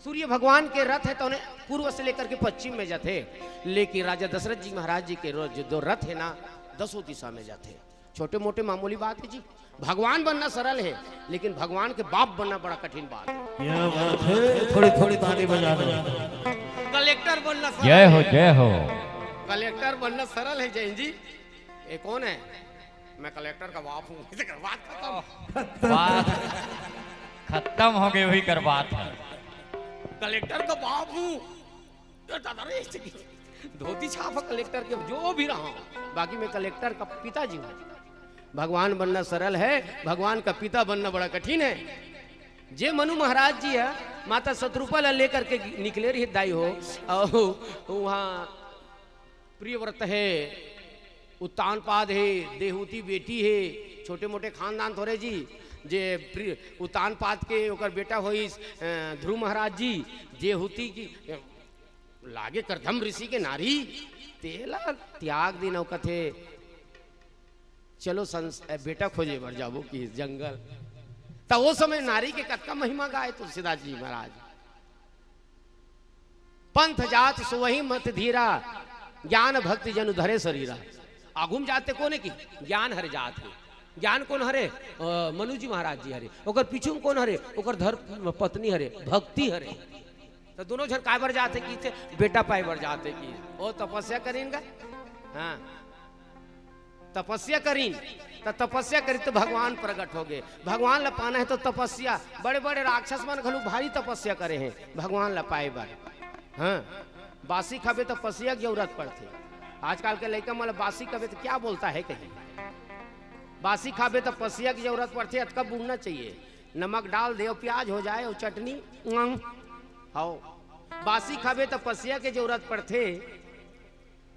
सूर्य भगवान के रथ है तो उन्हें पूर्व से लेकर के पश्चिम में जाते, लेकिन राजा दशरथ जी महाराज जी के रो-, जो दो रथ है ना, दसों दिशा में जाते। छोटे मोटे मामूली बात है जी। भगवान बनना सरल है, लेकिन भगवान के बाप बनना बड़ा कठिन बात है। क्या बात है, थोड़ी थोड़ी ताली बजा दो। कलेक्टर बनना सरल जय हो, है। जय हो। कलेक्टर बनना सरल है जैन जी। ये कौन है? मैं कलेक्टर का बाप हूँ। बात खत्म। बात खत्म हो गई, वही कर बात है। कलेक्टर का बाप हूँ। ये दादा रे, धोती छाप कलेक्टर के, जो भी रहा हूँ, बाकी मैं कलेक्टर का पिताजी हूँ। भगवान बनना सरल है, भगवान का पिता बनना बड़ा कठिन है। जे मनु महाराज जी है, माता शतरूपा ला लेकर के निकले रही दाई हो, और वहाँ प्रियव्रत है, उत्तानपाद है, देहूती बेटी है, छोटे मोटे खानदान थोरे जी। जे प्रिय-, उत्तानपाद के ओकर बेटा होइस, अ, ध्रुव महाराज जी, देहूती की, अ, लागे करदम ऋषि के नारी, तेला त्याग दिन अउ कथे, चलो संस-, अ, बेटा खोजे बर जाबो कि जंगल। त वो समय नारी के कतका महिमा गाए तुलसीदास जी महाराज। पंथ जात सोवही मत धीरा, ज्ञान भक्ति जनु धरे शरीरा। आगू म जात ते कोने की? ज्ञान हरे जात हे। ज्ञान कोन हरे? अ, मनु जी महाराज जी हरे। ओकर पीछू म कोन हरे? ओकर धर पत्नी हरे, भक्ति हरे। त दोनों झन काय बर जात हे कि? बेटा पाए बर जात हे कि? ओ तपस्या करिन गा। हाँ। तपस्या करिन, त तपस्या करिन त भगवान प्रगट हो गे। भगवान ल पाना हे त तपस्या, बड़े-बड़े राक्षस मन घलो भारी तपस्या करे हे भगवान ल पाए बर। हाँ, बासी खाबे त पसिया के जरूरत पड़थे। आजकल के लइका मन ल बासी खाबे त क्या बोलता है कहीं? बासी खाबे त पसिया के जरूरत पड़थे, अतका बुड़ना चाहिए। नमक डाल दे, प्याज हो जाए, और चटनी, उंग, हाओ। बासी खाबे त पसिया के जरूरत पड़थे।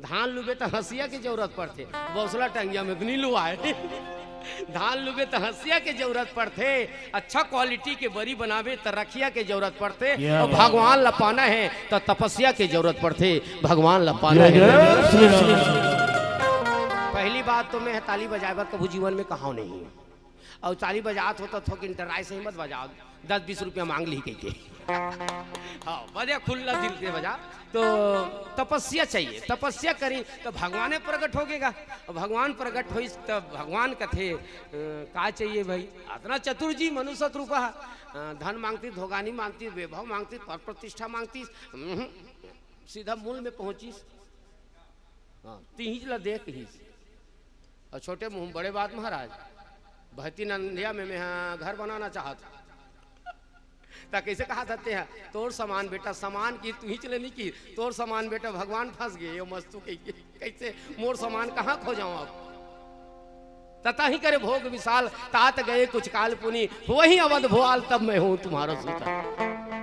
धान लुबे त हंसिया के जरूरत पड़थे, बौसला टंगिया में तो नहीं लुआए। धान लुबे त हंसिया के जरूरत पड़थे, अच्छा क्वालिटी के बरी बनाबे त रखिया के जरूरत पड़थे, क्या और बात। भगवान ल पाना हे त तपस्या के जरूरत पड़थे, भगवान ल पाना हे। जय श्री राम। पहली बात तो मैं ताली बजाए बर कभू जीवन में कहाव नहीं। अउ ताली बजात हो त थोकिन डराए से ही मत बजाओ, दस बीस रुपया मांग ली कहिके। हाँ, बजा, खुल्ला दिल से बजा। तो तपस्या चाहिए, तपस्या करी त भगवान प्रगट हो गेगा। अउ भगवान प्रगट होइस त भगवान कथे, "अ, का चाहिए भाई?" अतना चतुर जी मनु शतरूपा, अ, धन मांगती, धोगानी मांगती, वैभव मांगती, पर प्रतिष्ठा मांगती, उहुं, सीधा मूल में पहुंचिस। हाँ, तिहिज ला देख ही। अउ छोटे मुंह बड़े बात महाराज। बहती नंदिया में मैं घर बनाना चाहत हूँ। त कइसे कहा था तेहा, तोर समान बेटा, समान की तू ही चले नहीं की, तोर समान बेटा भगवान फंस गए, यो मस्तू कही, कइसे मोर समान कहाँ खोजाऊं अब? ततहि करे भोग विशाल, तात गए कुछ काल पुनि, होवहीं अवध भुआल, तब मैं होऊं तुम्हारो सूतल।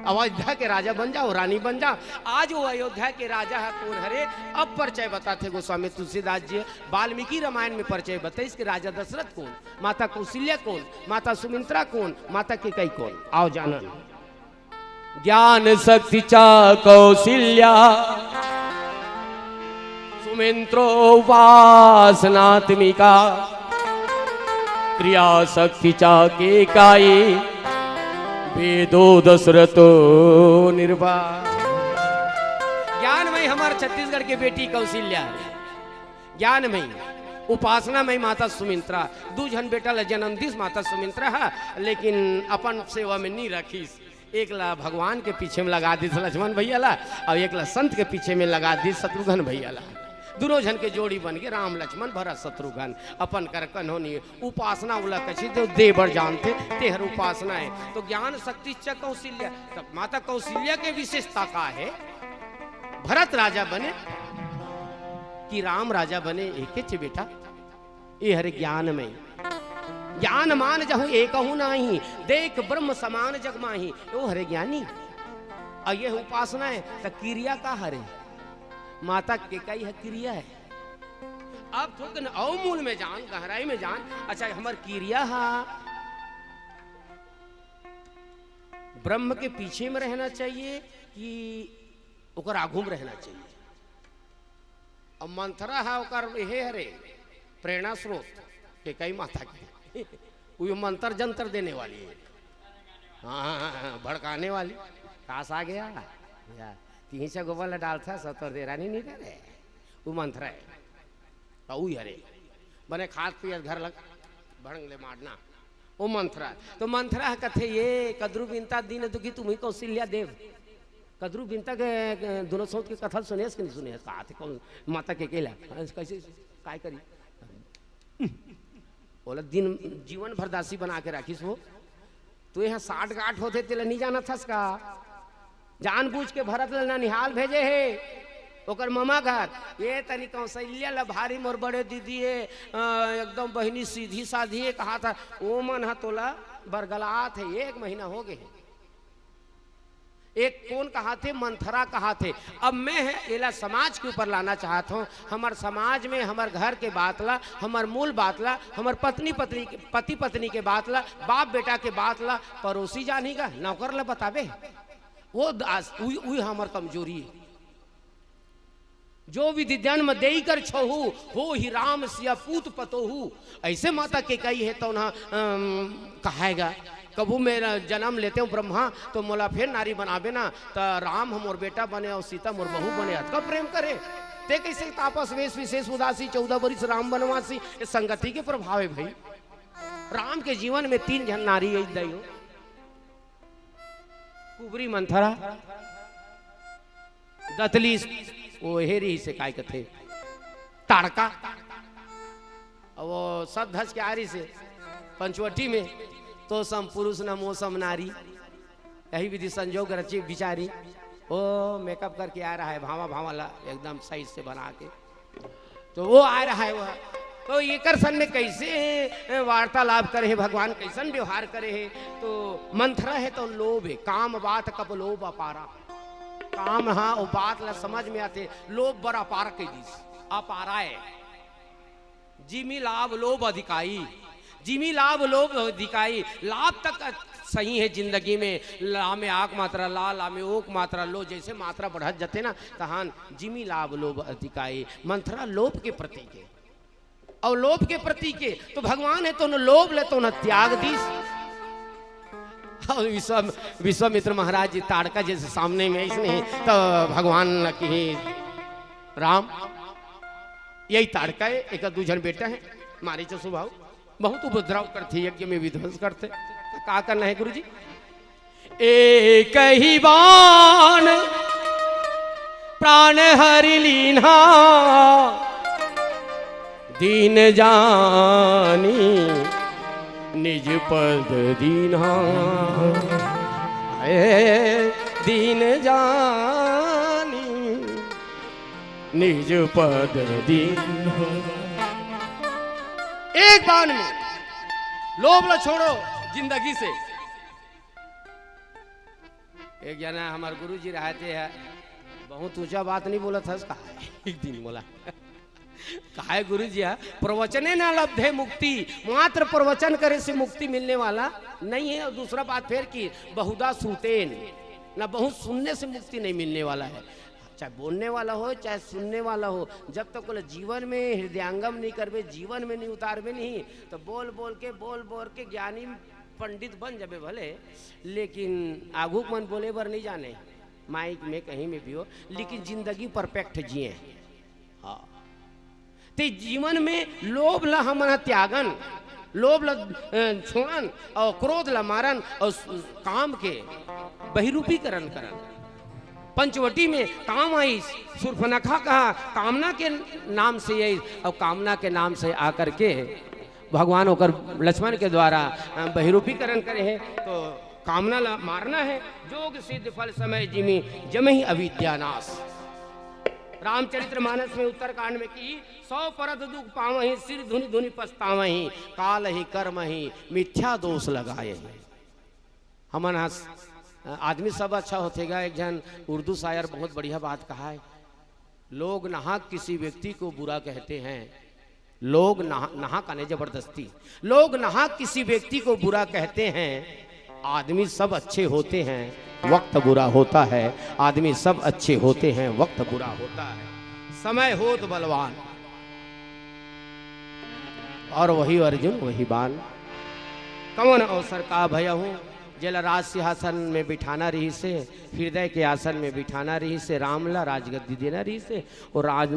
अयोध्या के राजा बन जाओ, रानी बन जाओ। आज वो अयोध्या के राजा ह कोन हरे, अब परिचय बताथे गोस्वामी तुलसीदास जी। वाल्मीकि रामायण में परिचय बताइस कि राजा दशरथ कोन, माता कौशल्या कोन, माता सुमित्रा कोन, माता कैकई कोन। आओ जानन। ज्ञान शक्ति च कौशल्या सुमित्रोपासनात्मिका। क्रिया शक्ति च कैकई वेदो दशरथो नृपा। ज्ञानमयी हमर छत्तीसगढ़ के बेटी कौशल्या, ज्ञानमयी, उपासनामयी माता सुमित्रा, दू झन बेटा ला जन्म दिस माता सुमित्रा ह, लेकिन अपन सेवा में नी रखिस। एक ला भगवान के पीछे में लगा दिस लक्ष्मण भैया ला, अउ एक ला संत के पीछे में लगा दिस शत्रुघ्न भैया ला। दुनों झन के जोड़ी बन के राम लक्ष्मण भरत शत्रुघ्न। अपन कर कन्हो नहीं, उपासना उला कछी जो दे बर जानथे, तेहर उपासना है। तो ज्ञान शक्ति च कौशल्या, तब माता कौशल्या के विशेषता का है? भरत राजा बने कि राम राजा बने, एकेच बेटा। ए हरे ज्ञानमय। ज्ञान मान जहु एकहु नाही, देख ब्रह्म समान जग माही। ओ हरे ज्ञानी। अउ ये उपासना है, त क्रिया का हरे? माता कैकई ह क्रिया है। अब थोकन अउ मूल में जान, गहराई में जान। अच्छा, हमर क्रिया हा ब्रह्म के पीछे में रहना चाहिए कि ओकर आगू में रहना चाहिए? अब मंथरा हा ओकर हे हरे प्रेरणा स्रोत, कैकई माता के। वो मंत्र जंतर देने वाली है। हाँ, हाँ, हाँ, हाँ, भड़काने वाली। कास आ गया या, तीन से गोबर ला डालता, सत्तर दे रानी नहीं डरे। वो मंथरा है। अउ हरे बने खात पियत घर लग भड़ंग ले मारना। ओ मंथरा। तो मंथरा ह कथे, ये कदरू बिनता दीन दुखी तुम्ही कौशल्या देव। कदरू बिनता के, के दोनों सौत के कथा सुनेस कि नहीं सुनेस? कहा थे कौन माता कैकई ला? कैसे, काय करी? बोला, दिन जीवन भर दासी बना के राखिस वो। तो यहाँ साठ गांठ होथे, तेला नहीं जानत हस का? जानबूझ के भरत ला ननिहाल भेजे हे, ओकर ममा घर। ये तनी कौशल्या ला भारी मोर बड़े दीदी हे, अ, एकदम बहिनी सीधी साधी हे, कहा था, ओ मन ह तोला बरगलात हे, एक महीना हो गए हे। एक कोन कहा थे, मंथरा कहा थे। अब मैं है, एला समाज के ऊपर लाना चाहत हूँ। हमर समाज में हमर घर के बात ला, हमर मूल बात ला, हमर पत्नी पत्नी के, पति पत्नी के बात ला, बाप बेटा के बात ला, पड़ोसी जानी का, नौकर ला बताबे। वो दास, उही, उही हमर कमजोरी है। जो विधि जन्म देई कर छहु, होही राम सिया पूत पतोहू। ऐसे माता कैकई हे तो ना, अम, कहाएगा, कभू मेरा जन्म लेते हो ब्रह्मा, तो मोला फिर नारी बनाबे ना, त राम ह मोर बेटा बने अउ सीता मोर बहू बने, अतका प्रेम करे। ते कैसे तापस वेश विशेष उदासी, चौदह बरिस राम बनवासी, ये संगति के प्रभाव है भाई। राम के जीवन में तीन झन नारी आई दई हो। कुबरी मंथरा, दतली, ओ हेरी से काय कथे, ताड़का। अब वो सत धस के आ रही से पंचवटी में, तो सम पुरुष न मौसम नारी, यही विधि संजोग रची बिचारी। ओ मेकअप करके आ रहा है, भावा भावा ला एकदम साइज से बना के। तो वो आ रहा है वह। तो एकर सन में कैसे, ए, वार्तालाप करे हे भगवान, कैसन व्यवहार करे हे? तो मंथरा हे तो लोभ हे, काम बात कप लोभ अपारा। काम हा, वो बात ला समझ में आथे, लोभ बर अपार कह दिस, अपारा हे। जिमी लाभ लोभ अधिकाई, जिमी लाभ लोभ अधिकाई। लाभ तक सही है जिंदगी में, लामे आक मात्रा ला, लामे ओक मात्रा लो, जैसे मात्रा बढ़त जाते ना, तहान जिमी लाभ लोभ अधिकाई। मंथरा लोभ के प्रतीक है। अउ लोभ के प्रतीक है, तो भगवान हे तो न लोभ ले तो न त्याग दिस। अउ विश्वाम-, विश्वामित्र महाराज जी ताड़का जैसे सामने में इसने तो भगवान न कही, राम, यही ताड़का है, एक दू झन बेटा है, मारीच स्वभाव, बहुत उपद्रव करथे, यज्ञ में विध्वंस करथे। त का करना है गुरुजी? एक ही बाण प्राण हरि लीन्हा, दीन जानी निज पद दीन्हा, ए दीन जानी, निज पद दीन्हा। एक बाण में लोभ ला छोड़ो जिंदगी से। एक जना हमर गुरुजी रहते हैं, बहुत ऊंचा बात नहीं बोलत हस, कहा एक दिन बोला, कहा है गुरुजी, है प्रवचने न लब्धे मुक्ति, मात्र प्रवचन करे से मुक्ति मिलने वाला नहीं है। और दूसरा बात फिर कि बहुधा श्रुतेन, ना बहुत सुनने से मुक्ति नहीं मिलने वाला है। चाहे बोलने वाला हो, चाहे सुनने वाला हो, जब तक ओला जीवन में हृदयंगम नहीं करबे, जीवन में नहीं उतारबे नहीं, तो बोल बोल के, बोल बोल के ज्ञानी पंडित बन जाबे भले, लेकिन आगू के मन बोले बर नहीं जाने, माइक में कहीं में भी हो, लेकिन जिंदगी परफेक्ट जिए। हाँ, ते जीवन में लोभ ला हमन ह त्यागन, लोभ ला, अ, छोड़न और क्रोध ला मारन और स-, काम के बहिरूपीकरण करन। पंचवटी में काम आइस, शूर्पणखा कहा कामना के नाम से आइस और कामना के नाम से आकर के भगवान ओकर लक्ष्मण के द्वारा, अ, बहिरूपीकरण करे हे, तो कामना ला मारना है। जोग सिद्ध फल समय जिमि, जमहि अविद्या नाश। रामचरित्र मानस में उत्तरकांड में कि सौ परत दुख पावहि, सिर धुनि धुनि पछतावहि, काल ही कर्म ही मिथ्या दोष लगाए। हमन ह, आदमी सब अच्छा होथे गा। एक झन उर्दू शायर बहुत बढ़िया बात कहा है, लोग नाहक किसी व्यक्ति को बुरा कहते हैं, लोग नाह-, नाहक आने जबरदस्ती, लोग नाहक किसी व्यक्ति को बुरा कहते हैं, आदमी सब अच्छे होते हैं, वक्त बुरा होता है, आदमी सब अच्छे होते हैं, वक्त बुरा होता है। समय होत बलवान, और वही अर्जुन वही बान। कवन अवसर का भय हूँ, जेला राज सिंहासन में बिठाना रहिसे, हृदय के आसन में बिठाना रहिसे, राम ला राजगद्दी देना रहिसे, और राज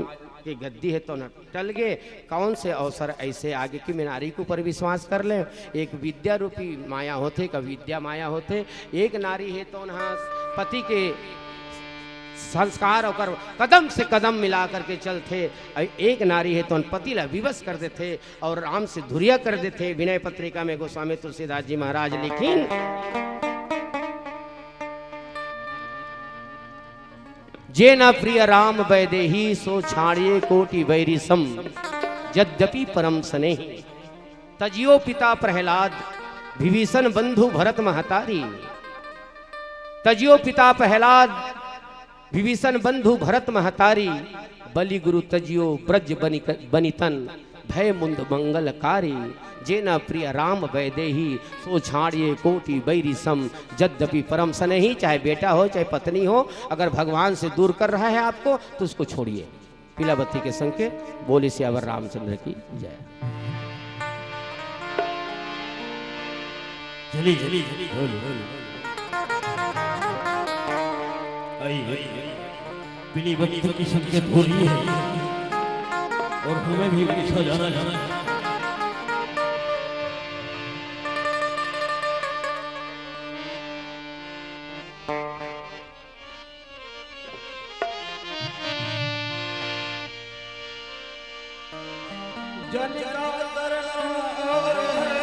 के गद्दी हे तो न टल गे। कौन से अवसर ऐसे आगे कि मैं नारी के ऊपर विश्वास कर ले? एक विद्या रूपी माया होथे, एक अविद्या माया होथे। एक नारी हे तो उनहा पति के संस्कार ओकर कदम से कदम मिला करके चलथे, और एक नारी हे तो पति ला विवश कर देथे और राम से धुरिया कर देथे। विनय पत्रिका में गोस्वामी तुलसीदास जी महाराज लिखिन, जे न प्रिय राम वैदेही, सो छाड़िए कोटि वैरी सम, यद्यपि परम स्नेही। तजियो पिता प्रहलाद, विभीषण बंधु भरत महतारी। तजियो पिता प्रहलाद, विभीषण बंधु भरत महतारी। बलि गुरु तजियो ब्रज बनि-, बनितन, भय मुंद मंगलकारी। जे न प्रिय राम वैदेही, सो छाड़िए कोटि बैरी सम, यद्यपि परम स्नेही। चाहे बेटा हो, चाहे पत्नी हो, अगर भगवान से दूर कर रहा है आपको, तो उसको छोड़िए। पीला बत्ती के संकेत। बोले सियावर रामचंद्र की जय। चली, चली, चली, बोल, बोल। आई, आई, आई। पीली बत्ती की संकेत हो रही है और हमें भी पीछा जाना, जाना है। जल का तरंग और है।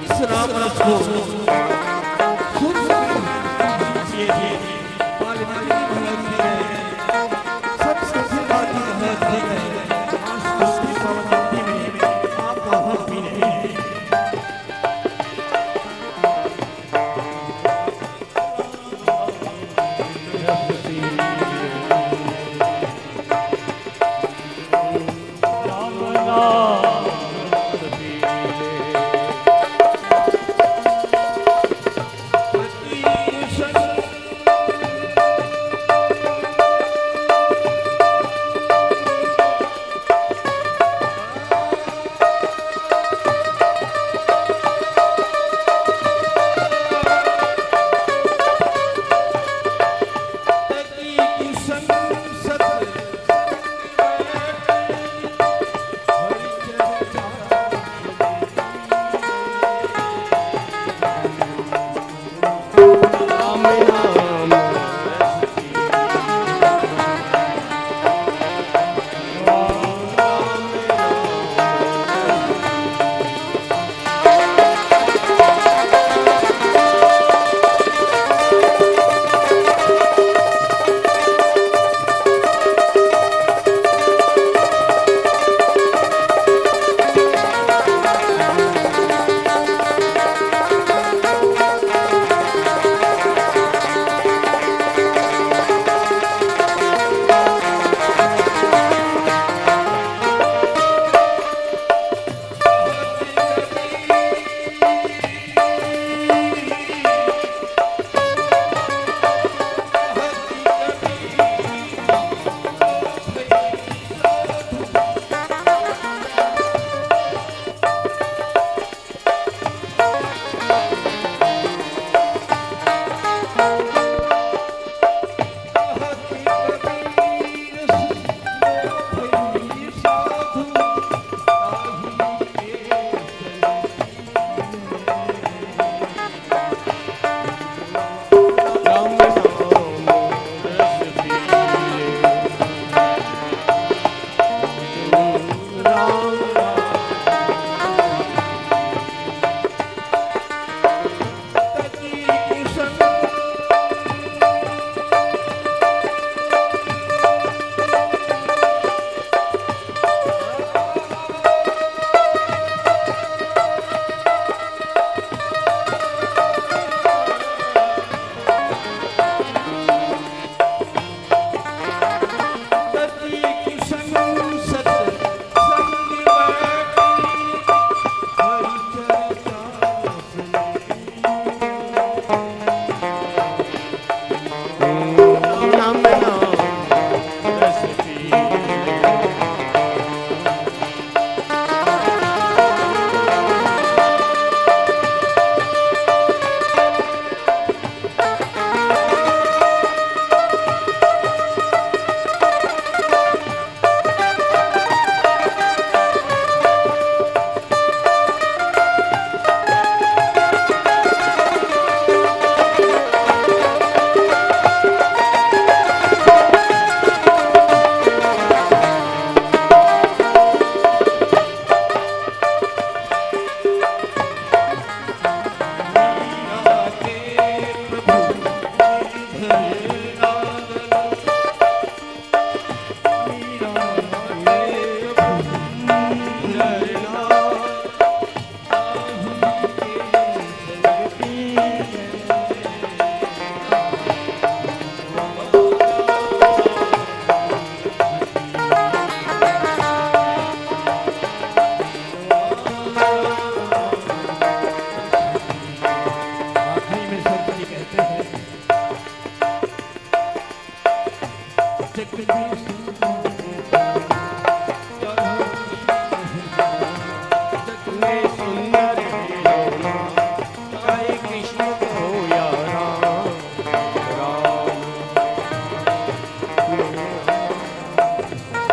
इस राम रस को सुन सके थे। वाल्मीकि महर्षि ने, सब संस्कार की महर्षि ने, आज उसकी संपत्ति में आप वहाँ भी नहीं।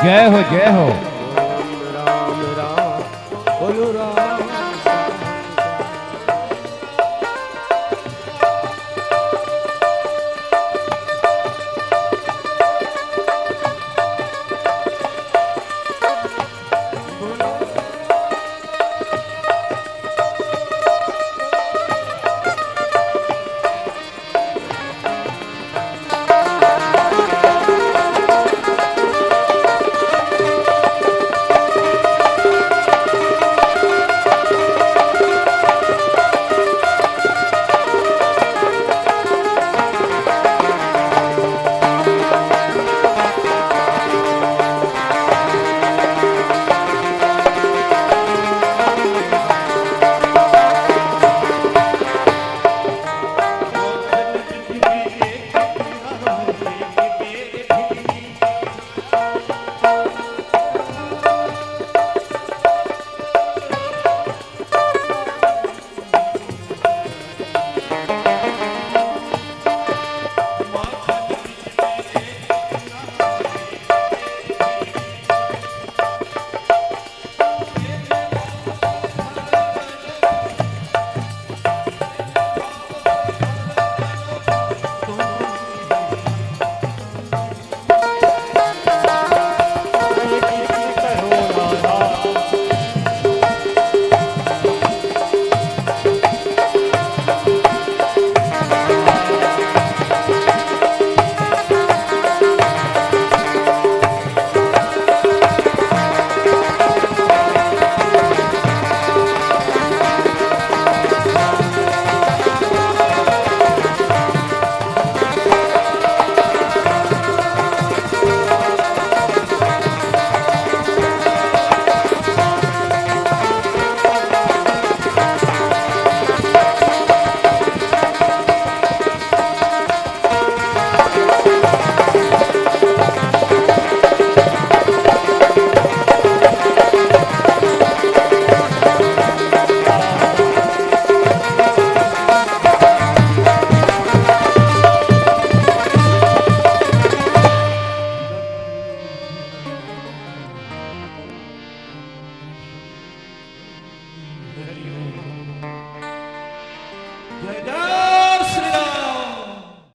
जय हो, जय हो। राम, राम, राम, बोलो राम।